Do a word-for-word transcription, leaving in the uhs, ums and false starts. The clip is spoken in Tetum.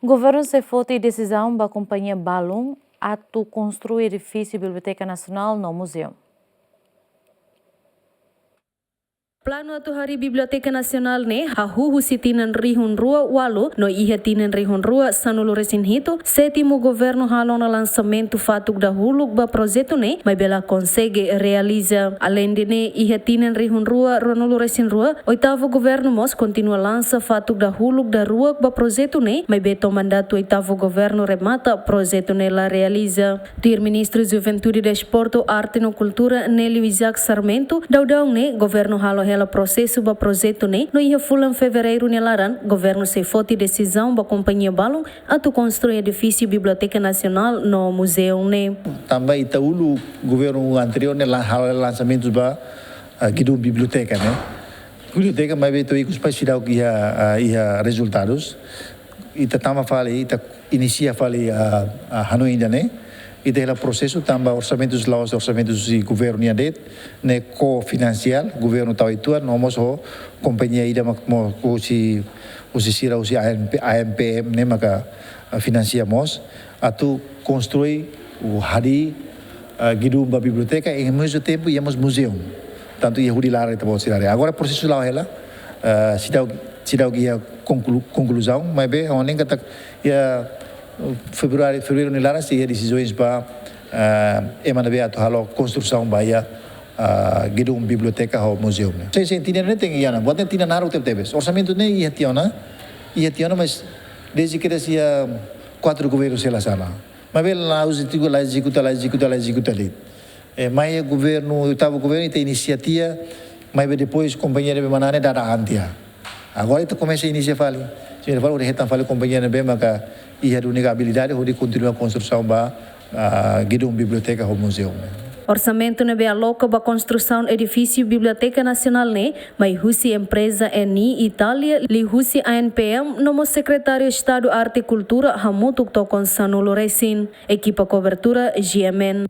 Governu sei foti desizaun ba kompañia balun atu konstrui edifísiu Biblioteka Nasionál no muzeu. Planu atu harii Biblioteka Nasionál ne'e hahú husi tinan rihun rua ualu no iha tinan rihun rua sanulu resin hitu, sétimu governu halo ona lansamentu fatuk dahuluk ba projetu ne'e, maibé la konsege realiza. Aleinde ne'e, iha tinan rihun rua ruanulu resin rua, oitavu governu mós kontinua lansa fatuk dahuluk daruak ba projetu ne'e, maibé to'o mandatu oitavu governu remata, projetu ne'e la realiza. Tuir Ministru Juventude, Desportu, Arte no Kultura, Nélio Isaac Sarmento, daudaun ne'e governu halo hela prosesu ba projetu ne'e, no iha fulan fevereiru nia laran, governu sei foti desizaun ba kompañia balun atu konstrui edifísiu Biblioteka Nasionál no muzeu ne'e. Tanba ita uluk governu anteriór ne'e la-, halo lansamentu ba, ah, gedung biblioteka ne'e. Biblioteka, maibé to'o ikus pai seidauk iha, ah, iha rezultadus. Ita tama fali, ita inisia fali, ah, ah, hanoin ida-ne'e. Ita hela prosesu tanba orsamentus la'ós orsamentus husi governu nian de'it, ne'e kofinansia, governu tau uitoan, no mós ho kompañia ida mak mós husi, husi sira husi A M P, A M P M ne'e maka, ah, finansia mós atu konstrui ou harii, ah, gedung ba biblioteka, em mesmo tempo iha mós muzeu. Tantu iha hudi laran ita-boot sira haree. Agora prosesu la'o hela, ah, seidauk, seidauk iha konklu-, konkluzaun, maibé ha'u hanoin katak iha fevereiru, fevereiru nia laran sei iha desizaun ba, ah, ema ne'ebé atu halo konstrusaun ba iha, ah, gedung biblioteka ho muzeu ne'e. Sei, sei, tinan ne'e tenke iha ona. Buat ne'e tinan naruk tebetebes. Orsamentu ne'e iha tiha ona, iha tiha ona, mas dezde kedas iha kuatru governu sei la sala. Maibé la ezekuta, la ezekuta, la ezekuta, la ezekuta de'it. Eh, mai governu, oitavu governu, ita inisia tiha, maibé depois kompañia ne'ebé manán ne'e dada an tiha. Agora ita komesa inisia fali. Sira fali, hodi hetan fali kompañia ne'ebé maka iha duni abilidade hodi kontinua konstrusaun ba, ah, gedung biblioteka ho muzeu. Orsamentu ne'ebé aloka ba konstrusaun edifísiu Biblioteka Nasionál ne'e, mai husi empreza N I Itália, liuhusi A N P M, no mós Sekretáriu Estadu Arte Kultura, hamutuk tokon sanulu resin. Ekipa kobertura, G M N.